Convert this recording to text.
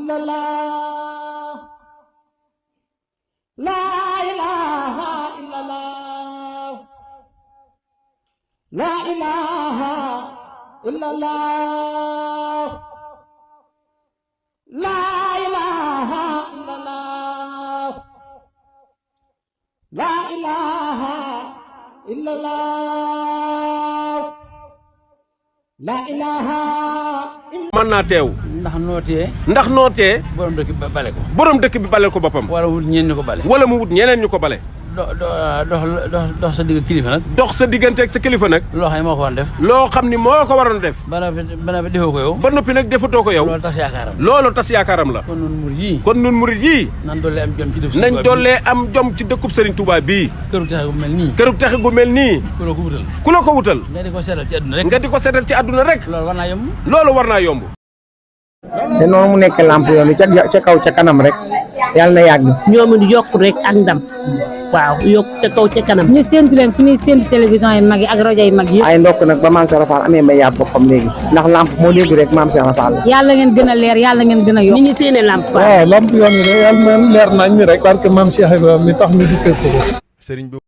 illallah, la ilaha illallah, la ilaha illallah, la ilaha illallah, la ilaha illallah, la ilaha. mën naa teew ndax nootee borom dëkk bi bale ko boppam wala wut ñeneen ñu ko bale wala mu wut ñeneen ñu ko bale dox sa digg kilifa nag dox sa diggante ak sa kilifa nag loo xam ne moo ko waroon def loo xam ni moo ko waroon def ba noppi defoo ko yow ba noppi nag defatoo ko yow loolu tas yaakaaram la kon nun murid yii nañ dollee am jom ci dëkkub Serigne Touba bii kërug texe gu mel nii ku la ko wutal nga di ko seetal ci àdduna rek loolu war naa yomb te noonu mu nekk lamp yoon ca kaw ca kanam rek yàlla na yàgg ñoom it yokk rek ak ndam waaw yokk ca kaw ca kanam ñu séntu leen fi ñuy séntu télévision yi mag yi ak rajo yi mag yi ay ndokk nag ba maam Cheikh Rafal amee mbay yaat boppam léegi ndax lamp moo léegi rek maam Cheikh Rafal yàlla ngeen gën a leer yàlla ngeen gën a yokk ni ñu séenee lamp waaw lamp yoon yi de yàlla na leer nañ mi rek parce que maam Cheikh Ibrahima mi tax ñu di kër